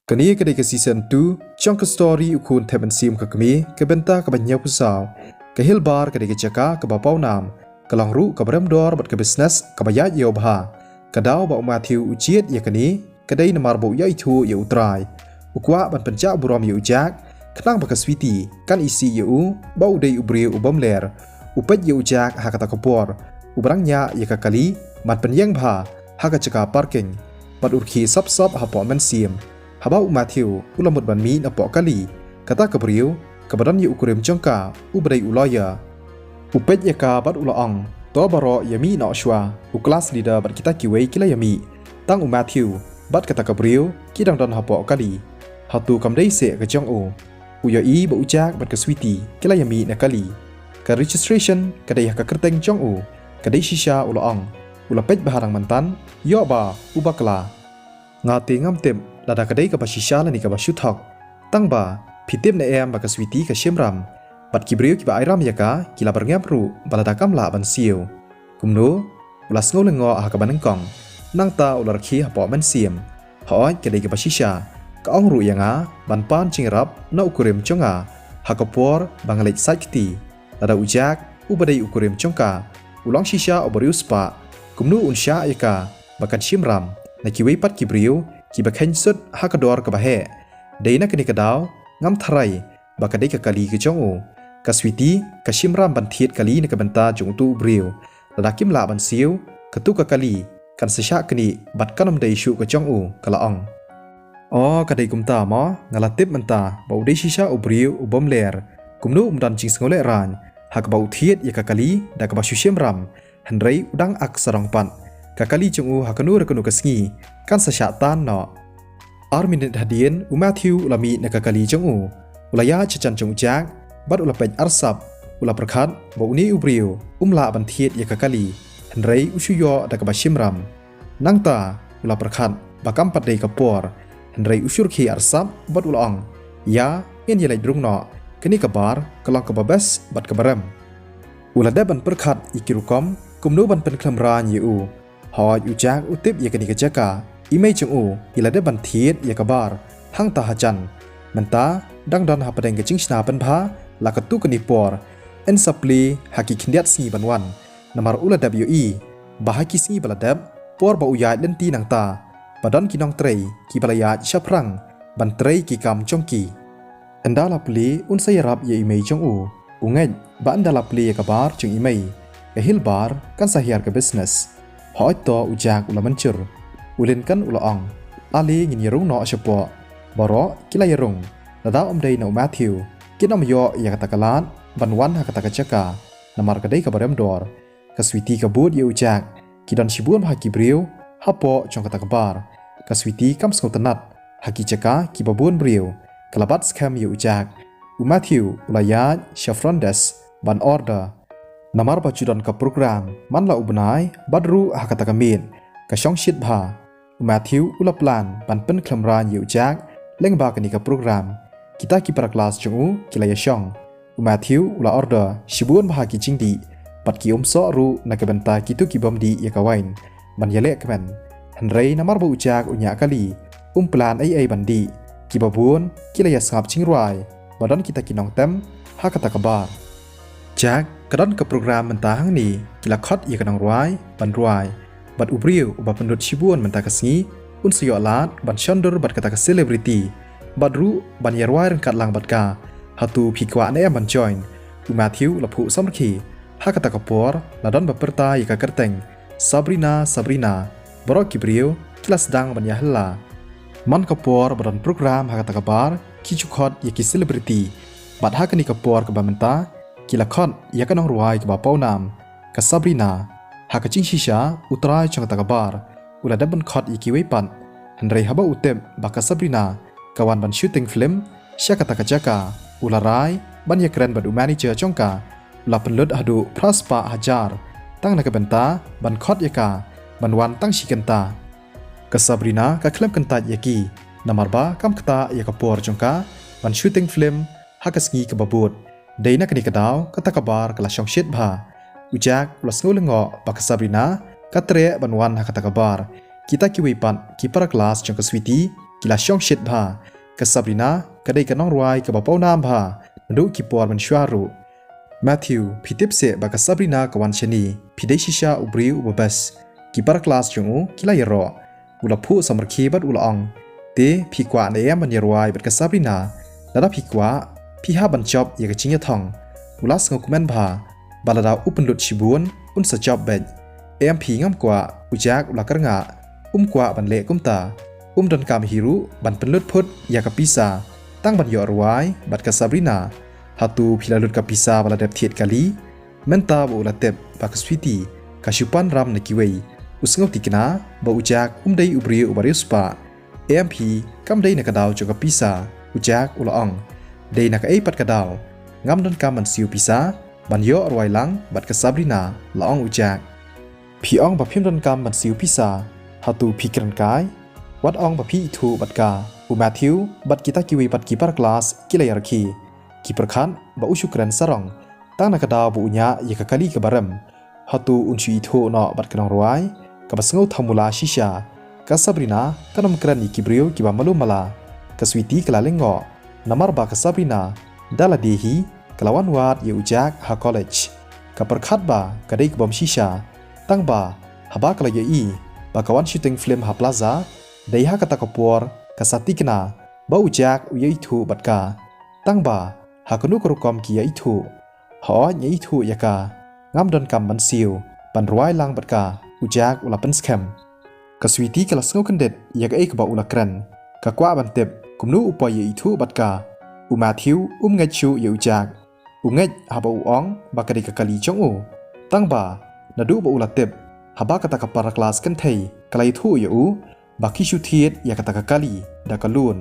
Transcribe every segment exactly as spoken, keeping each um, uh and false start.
Kane ka dei ka season two jong ka story U Khun Thep Mynsiem Ka Kmie, ka bynta kaba hynñiewphew saw. Ka Hilbar ka dei ka jaka kaba pawnam, ka long ruh kaba rem dor bad ka business kaba ïaid ïew bha. Ka daw ba u Matthew u jied ïa kane ka dei namar ba u ïaithuh ïa U Trai. U kwah ban pynjah burom ïa u Jack, khnang ba ka Sweety kan isih ïa u ba u dei u briew u bym ler. U peit ïa u Jack ha kata ka por, u ba dang ñiah ïa ka kali ban pynïeng bha ha ka jaka parking, bad u rkhie sap sap hapoh mynsiem. Haba u Matthew u la mut ban mih napoh kali, kata ka briew kaba don ïa u kurim jong ka, u ba dei u lawyer, u peit ïa ka bad u la ong, "To baroh ïa mih noh shuwa, u class leader bad kita kiwei ki la ïa mih. Tang u Matthew bad kata ka briew ki dang don hapoh kali. Hato kam dei seh ka jong u?" U ïohi ba u Jack bad ka Sweety ki la ïa mih na kali. Ka registration ka dei ha ka kyrteng jong u. Ka dei shisha, u la ong. U la peit bha dang myntan, ïoh ba u bakla. Nga te ngam tip lada ka dei kaba shisha lane kaba shu thok. Tang ba, phi tip ne em ba ka Sweety ka shim ram, bad ki briew kiba ai ram ïa ka ki la byrngem ruh ba lada kam lah ban siew. Kumno? U la sngew lyngngoh ha kaba nyngkong. Nangta u la rkhie hapoh mynsiem. Hooid, ka dei kaba shisha. Ka ong ruh ïa nga ban pan jingïarap na u kurim jong nga ha ka por ba nga leit sait kti. Lada u Jack, u ba dei u kurim jong ka, u long shisha u ba riewspah, kumno un shah ïa ka ba kan shim ram na kiwei pat ki briew kiba kheiñ sut ha ka dor kaba heh? Dei na kane ka daw ngam tharai ba ka dei ka kali ka jong u. Ka Sweety ka shim ram ban thied kali na ka bynta jong uto u briew. Lada kim lah ban siew, kato ka kali kan sa shah knieh bad kan ym dei shuh ka jong u, ka la ong. O, ka dei kumta mo, nga la tip mynta ba u dei shisha u briew u bym ler. Kumno um don jingsngewlehrain ha kaba u thied ïa ka kali da kaba shu shim ram, hynrei u dang ak sarong pat. Ka kali jong u ha kano re kano ka sngi kan sa shah tan noh. Ar minit hadien u Matthew u la mih na ka kali jong u. U la ïaid sha jan jong u Jack bad u la peit arsap. U la pyrkhat ba une u briew um lah ban thied ïa ka kali, hynrei u shu ïoh da kaba shim ram. Nangta u la pyrkhat ba kam pat dei ka por, hynrei u shu rkhie arsap bad u la ong, "Ïa, ngin ïa leit rung noh. Kane ka bar ka long kaba best bad kaba rem." U la dep ban pyrkhat ïa ki rukom kumno ban pynkhlem rain ïa u. Hooid, u Jack u tip ïa kane ka jaka. I mei jong u i la dep ban thied ïa ka bar hangta hajan. Mynta dang don hapdeng ka jingshna pynbha la katto katne por. Yn sa plie ha ki khyndiat sngi ban wan. Namar u la dep ïohi ba ha ki sngi ba la dep, por ba u ïaid lynti nangta, ba don ki nongtrei kiba la ïaid shaphrang ban trei ki kam jong ki. Ynda la plie un sa ïarap ïa i mei jong u. U ngeit ba ynda la plie ïa ka bar jong i mei, ka Hilbar kan sa hiar ka business. Hooid to, u Jack u la mynjur. U Lincoln u la ong, "Ale ngin ïa rung noh shapoh." Baroh ki la ïa rung. Lada ym dei na u Matthew, kin ym ïoh ïa kata ka lad ban wan ha kata ka jaka, namar ka dei kaba rem dor. Ka Sweety ka bud ïa u Jack. Ki don shibun bha ki briew hapoh jong kata ka bar. Ka Sweety kam sngewtynnat ha ki jaka kiba bun briew. Ka la bat skhem ïa u Jack. U Matthew u la ïaid sha front desk ban order. Namar ba ju don ka program man la u bnai bad ruh ha kata ka miet ka shong shit bha. U Matthew u la plan ban pynkhlem rain ïa u Jack lyngba kane ka program. Kita ki para klas jong u ki la ïa shong. U Matthew u la order shibun bha ki jingdih bad ki umsoh ruh na ka bynta kito ki bym dih ïa ka wain ban ïaleh kmen. Hynrei namar ba u Jack u ñiah kali, um plan ei ei ban dih. Kiba bun ki la ïa sngap jingrwai ba don kita ki nongtem ha kata ka bar. Jack, ka don ka program mynta hangne, ki la khot ïa ka nongrwai ban rwai. Bad u briew uba pynlut shibun mynta ka sngi un sa ïoh lad ban shondur bad kata ka celebrity, bad ruh ban ïa rwai ryngkat lang bad ka. Hato phi kwah ne em ban join? U Matthew u la phuh samrkhie. Ha kata ka por la don ba pyrta ïa ka kyrteng Sabrina, Sabrina. Baroh ki briew ki la sdang ban ïa hylla. Man ka por ba don program ha kata ka bar, ki ju khot ïa ki celebrity. Bad ha kane ka por kaba mynta ki la khot ïa ka nongrwai kaba pawnam, ka Sabrina. Ha ka jingshisha u trai jong kata ka bar u la dep ban khot ïa kiwei pat. Hynrei haba u tip ba ka Sabrina ka wan ban shooting film sha kata ka jaka, u la rai ban ïakren bad u manager jong ka. U la pynlut haduh phra spah hajar tang na ka bynta ban khot ïa ka ban wan tang shi kynta. Ka Sabrina ka khlem kyntait ïa ki, namar ba kam ktah ïa ka por jong ka ban shooting film ha ka sngi kaba bud. Dei na kane ka daw kata ka bar ka la shong shit bha. U Jack u la sngew lyngngoh ba ka Sabrina ka treh ban wan ha kata ka bar. Kita kiwei pat ki para klas jong ka Sweety ki la shong shit bha. Ka Sabrina ka dei ka nongrwai kaba pawnam bha naduh ki por mynshuwa ruh. Matthew, phi tip seh ba ka Sabrina ka wan shane, phi dei shisha u briew uba best. Ki para klas jong u ki la ïaroh. U la phuh samrkhie bad u la ong, te phi kwah ne em ban ïarwai bad ka Sabrina? Lada phi kwah, phi hap ban jop ïa ka jingïathong. U la sngewkmen bha ba lada u pynlut shibun un sa jop beit. Em phi, ngam kwah, u Jack u la kyrngah. Um kwah ban leh kumta. Um donkam hi ruh ban pynlut phut ïa ka pisa tang ban ïoh rwai bad ka Sabrina. Hato phi la lut ka pisa ba la dep thied kali? Mynta ba u la tip ba ka Sweety ka shu pan ram na kiwei, u sngewthikna ba u Jack um dei u briew uba riewspah. Em phi, kam dei na ka daw jong ka pisa, u Jack u la ong. Dei na kaei pat ka daw? Ngam donkam ban siew pisa ban ïoh rwai lang bad ka Sabrina, la ong u Jack. Phi ong ba phim donkam ban siew pisa, hato phi kren kai? Wat ong ba phi ithuh bad ka. U Matthew bad kita kiwei pat ki para klas ki la ïakhih. Ki pyrkhat ba u shu kren sarong tang na ka daw ba u ñiah ïa ka kali kaba rem. Hato un shu ithuh noh bad ka nongrwai kaba sngew thamula shisha? Ka Sabrina kan ym kren ïa ki briew kiba malu mala. Ka Sweety ka la lyngngoh namar ba ka Sabrina da lade hi ka la wan wad ïa u Jack ha college. Ka pyrkhat ba ka dei ka bym shisha, tang ba haba ka la ïohi ba ka wan shooting film ha plaza, dei ha kata ka por ka sa thikna ba u Jack u ïaithuh bad ka. Tang ba ha kano ka rukom ki ïaithuh? Hooid, nga ithuh ïa ka. Ngam donkam ban siew ban rwai lang bad ka, u Jack u la pynskhem. Ka Sweety ka la sngew kyndit ïa kaei kaba u la kren. Ka kwah ban tip kumno u poi ïaithuh bad ka. U Matthew um ngeit shuh ïa u Jack. U ngeit haba u ong ba ka dei ka kali jong u. Tang ba naduh ba u la tip, haba kata ka para klas kynthei ka la ïathuh ïa u ba ki shu thied ïa kata ka kali da ka loan,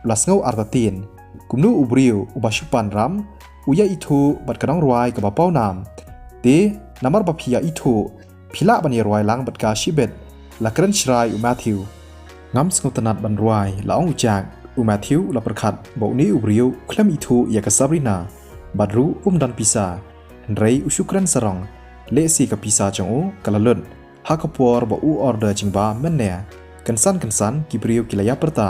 u la sngew artatien. Kumno u briew uba shu pan ram u ïaithuh bad ka nongrwai kaba pawnam? Te namar ba phi ïaithuh, phi lah ban ïarwai lang bad ka shibit, la kren shrai u Matthew. Ngam sngewtynnat ban rwai, la ong u Jack. U Matthew u la pyrkhat ba une u briew u khlem ithuh ïa ka Sabrina bad ruh um don pisa. Hynrei u shu kren sarong. Lehse ka pisa jong u ka la lut ha ka por ba u order jingbam mynne. Kynsan kynsan ki briew ki la ïa pyrta.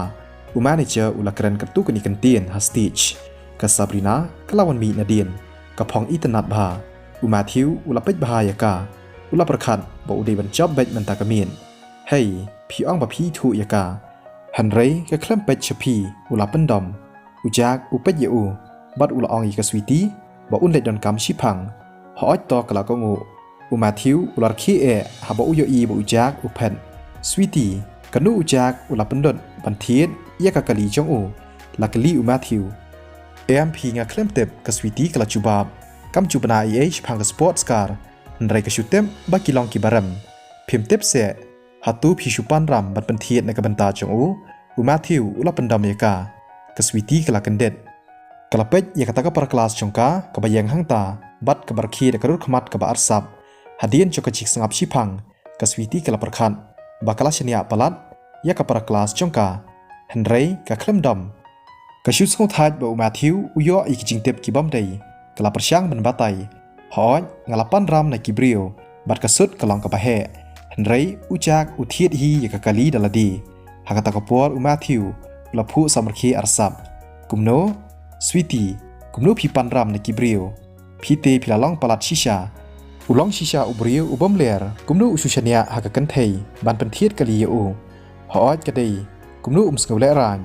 U manager u la kren katto katne kyntien ha stage. Ka Sabrina ka la wan mih nadien, ka phong itynnat bha. U Matthew u la peit bha ïa ka. U la pyrkhat ba u dei ban jop beit mynta ka miet. Hei, phi ong ba phi ithuh ïa ka, hynrei ka khlem peit sha phi, u la pyndom. U Jack u peit ïa u bad u la ong ïa ka Sweety ba un leit donkam shiphang. Hooid to, ka la kohnguh. U Matthew u la rkhie eh haba u ïohi ba u Jack u phet. Sweety, kano u Jack u la pynlut ban thied ïa ka kali jong u? La kylli u Matthew. Em phi, nga khlem tip, ka Sweety ka la jubab. Kam ju bna ei ei shaphang ka sports car, hynrei ka shu tip ba ki long kiba rem. Phim tip seh, hato phi shu pan ram ban pynthied na ka bynta jong u? U Matthew u la pyndom ïa ka. Ka Sweety ka la kyndit. Ka la peit ïa kata ka para klas jong ka kaba ïeng hangta bad kaba rkhie da ka rud khmat kaba arsap. Hadien jong ka jingsngap shiphang, ka Sweety ka la pyrkhat ba ka la shaniah palat ïa ka para klas jong ka. Hynrei ka khlem dom. Ka shu sngewthait ba u Matthew u ïoh ïa ki jingtip ki bym dei. Ka la pyrshang ban batai. Hooid, nga la pan ram na ki briew bad ka sut ka long kaba heh. Hynrei u Jack u thied hi ïa ka kali da lade. Ha kata ka por u Matthew u la phuh samrkhie arsap. Kumno? Sweety, kumno phi pan ram na ki briew? Phi te phi la long palat shisha. U long shisha u briew u bym ler, kumno u shu shaniah ha ka kynthei ban pynthied kali ïa u? Hooid ka dei, kumno um sngew lehraiñ?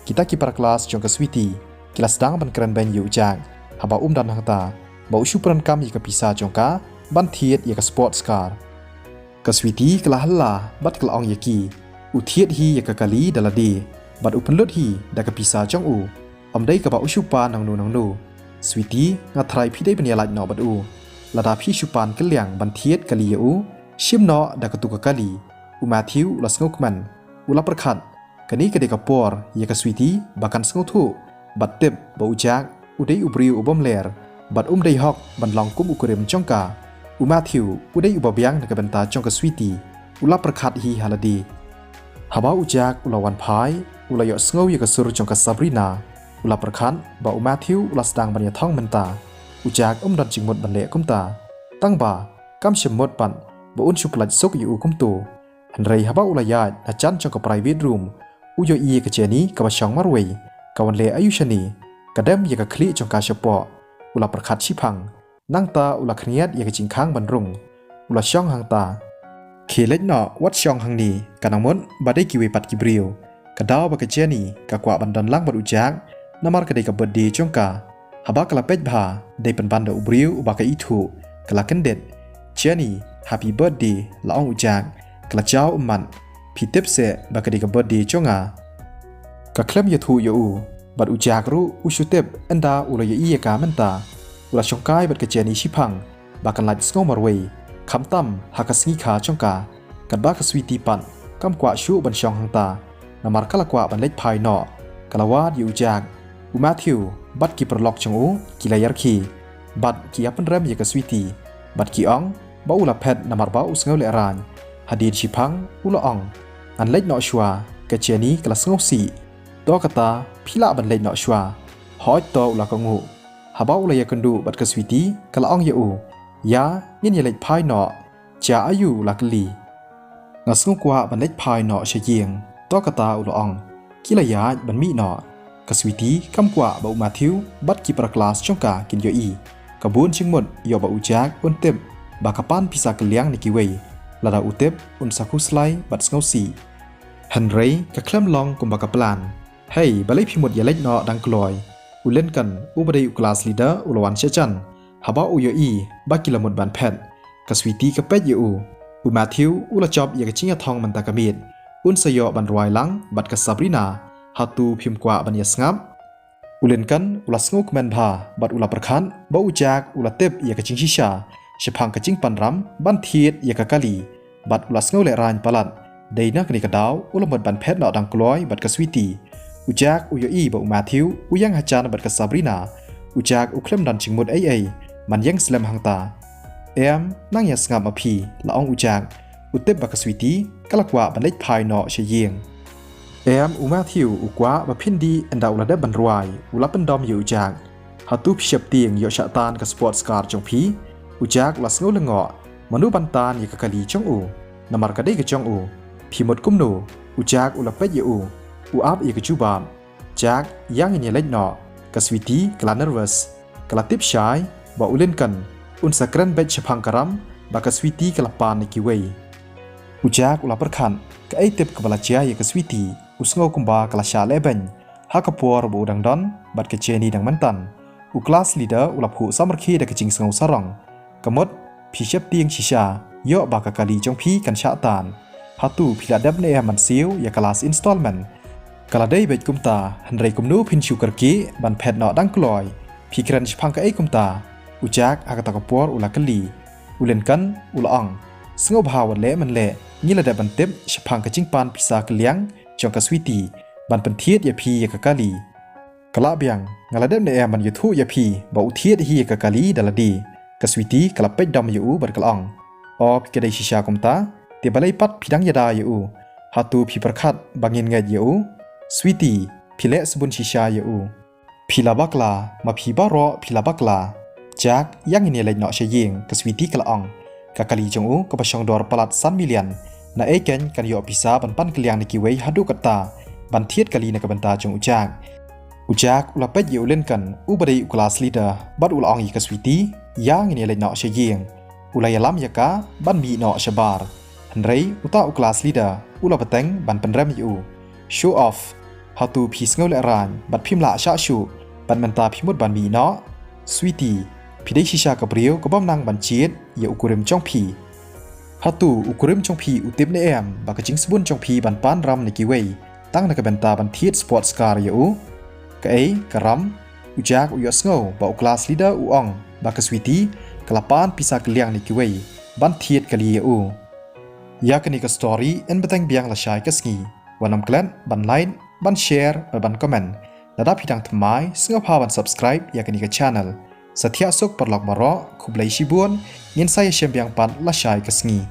Kita ki para klas jong ka Sweety ki la sdang ban kren beiñ ïa u Jack haba um don hangta, ba u shu pyndonkam ïa ka pisa jong ka ban thied ïa ka sports car. Ka Sweety ka la halla bad ka la ong ïa ki, u thied hi ïa ka kali da lade bad u pynlut hi da ka pisa jong u. Ym dei kaba u shu pan nangno nangno. Sweety, nga thrai phi dei ban ïalait noh bad u. Lada phi shu pan kylliang ban thied kali ïa u, shim noh da katu ka kali. U Matthew u la sngewkmen. U la pyrkhat, kane ka dei ka por ïa ka Sweety ba kan sngewthuh bad tip ba u Jack u dei u briew u bym ler bad um dei hok ban long kum u kurim jong ka. U Matthew u dei uba biang na ka bynta jong ka Sweety, u la pyrkhat hi ha lade. Haba u Jack u la wan phai, u la ïohsngew ïa ka sur jong ka Sabrina. U la pyrkhat ba u Matthew u la sdang ban ïathong mynta. U Jack um don jingmut ban leh kumta. Tang ba kam shym mut pat ba un shu pyllait suk ïa u kumto. Hynrei haba u la ïaid na jan jong ka private room, U ïohi ïa ka Jenny kaba shong marwei, ka wan leh aiu shane, ka dem ïa ka khlieh jong ka shapoh. U la pyrkhat shiphang, nangta u la khyndiat ïa ka jingkhang ban rung. U la shong hangta. Khie leit noh, wat shong hangne, ka nang mut ba dei kiwei pat ki briew. Ka daw ba ka Jenny ka kwah ban don lang bad u Jack, namar ka dei ka birthday jong ka. Haba ka la peit bha, dei pynban da u briew uba ka ithuh, ka la kyndit. Jenny, happy birthday, la ong u Jack, ka la jaw ummat. Phi tip seh ba ka dei ka birthday jong nga. Ka khlem ïathuh ïa u, bad u Jack ruh u shu tip ynda u la ïohi ïa ka mynta. U la shongkai bad ka Jenny shiphang, ba kan lait sngew marwei, khamtam ha ka sngi kha jong ka. Katba ka Sweety pat kam kwah shuh ban shong hangta, namar ka la kwah ban leit phai noh. Ka la wad ïa u Jack, u Matthew bad ki paralok jong u ki la ïarkhie, bad ki ïapynrem ïa ka Sweety, bad ki ong ba u la phet namar ba u sngew lehraiñ. Hadien shiphang u la ong, ngan leit noh shuwa. Ka Jenny ka la sngewsih. To kata, phi lah ban leit noh shuwa. Hooid to, u la kohnguh. Haba u la ïakynduh bad ka Sweety, ka la ong ïa u, ïa, ngin ïaleit phai noh. Sha aiu? U la kylli. Nga sngew kwah ban leit phai noh sha ïing. To kata, u la ong, ki la ïaid ban mih noh. Ka Sweety kam kwah ba u Matthew bad ki para klas jong ka kin ïohi. Ka bun jingmut ïoh ba u Jack un tip ba ka pan pisa kylliang na kiwei. Lada u tip, un sa khuslai bad sngewsih. Hynrei ka khlem long kumba ka plan. Hei, balei phi mut ïaleit noh dang kloi? U Lincoln, uba dei u class leader, u la wan sha jan. Haba u ïohi ba ki la mut ban phet, ka Sweety ka peit ïa u. U Matthew u la jop ïa ka jingïathong mynta ka miet. Un sa ïoh ban rwai lang bad ka Sabrina. Hato phim kwah ban ïasngap? U Lincoln u la sngewkmen bha bad u la pyrkhat ba u Jack u la tip ïa ka jingshisha shaphang ka jingpanram ban thied ïa ka kali. Bad u la sngew lehraiñ palat. Dei na kane ka daw u la mut ban phet noh dang kloi bad ka Sweety. U Jack u ïohi ba u Matthew u ïeng ha jan bad ka Sabrina. U Jack u khlem don jingmut ei ei, man ïeng slem hangta. Em, nang ïasngap ma phi, la ong u Jack. U tip ba ka Sweety ka la kwah ban leit phai noh sha ïing. Em, u Matthew u kwah ba phin dih ynda u la dep ban rwai, u la pyndom ïa u Jack. Hato phi sheptieng ïoh shah tan ka sports car jong phi? U Jack u la sngew lyngngoh, mano ban tan ïa ka kali jong u? Namar ka dei ka jong u. Phi mut kumno? U Jack u la peit ïa u. U ap ïa ka jubab. Jack, ïa ngin ïaleit noh. Ka Sweety ka la nervous. Ka la tip shai ba u Lincoln un sa kren beit shaphang ka ram ba ka Sweety ka la pan na kiwei. U Jack u la pyrkhat, kaei tip kaba la jia ïa ka Sweety. U sngew kumba ka la shah lehbeiñ ha ka por ba u dang don bad ka Jenny dang mynta. U class leader u la phuh samrkhie da ka jingsngew sarong. Ka mut, phi sheptieng shisha ïoh ba ka kali jong phi kan shah tan. Hato phi la dep ne em ban siew ïa ka last installment? Ka la dei beit kumta, hynrei kumno phin shu kyrkieh ban phet noh dang kloi? Phi kren shaphang kaei kumta? U Jack ha kata ka por u la kylli. U Lincoln u la ong, sngewbha wat leh mynleh, ngi la dep ban tip shaphang ka jingpan pisa kylliang jong ka Sweety ban pynthied ïa phi ïa ka kali. Ka la biang, nga la dep ne em ban ïathuh ïa phi ba u thied hi ïa ka kali da lade. Ka Sweety ka la peit dom ïa u bad ka la ong, o, phi ka dei shisha kumta, te balei pat phi dang ïada ïa u? Hato phi pyrkhat ba ngin ngeit ïa u? Sweety, phi leh sbun shisha ïa u. Phi la bakla, ma phi baroh phi la bakla. Jack, ïa ngin ïaleit noh sha ïing, ka Sweety ka la ong. Ka kali jong u kaba shongdor palat san million. Naei keiñ kan ïoh pisa ban pan kylliang na kiwei haduh katta ban thied kali na ka bynta jong u Jack? U Jack u la peit ïa u Lincoln, uba dei u class leader, bad u la ong ïa ka Sweety, ïa ngin ïaleit noh sha ïing. U la ïalam ïa ka ban mih noh shabar. Hynrei uta u class leader u la bteng ban pynrem ïa u. Show off. Hato phi sngew lehraiñ bad phim lah shah shuh, bad mynta phi mut ban mih noh? Sweety, phi dei shisha ka briew ka bym nang ban jied ïa u kurim jong phi. Hato u kurim jong phi u tip ne em ba ka jingsbun jong phi ban pan ram na kiwei tang na ka bynta ban thied sports car ïa u? Kaei, ka ram? U Jack u ïohsngew ba u class leader u ong ba ka Sweety ka la pan pisa kylliang na kiwei ban thied kali ïa u. Ïa kane ka story yn bteng biang lashai ka sngi. Wat nym klet ban like, ban share bad ban comment. Lada phi dang thymmai, sngewbha ban subscribe ïa kane ka channel. Sa thiah suk paralok baroh, khublei shibun, ngin sa ïashem biang pat lashai ka sngi.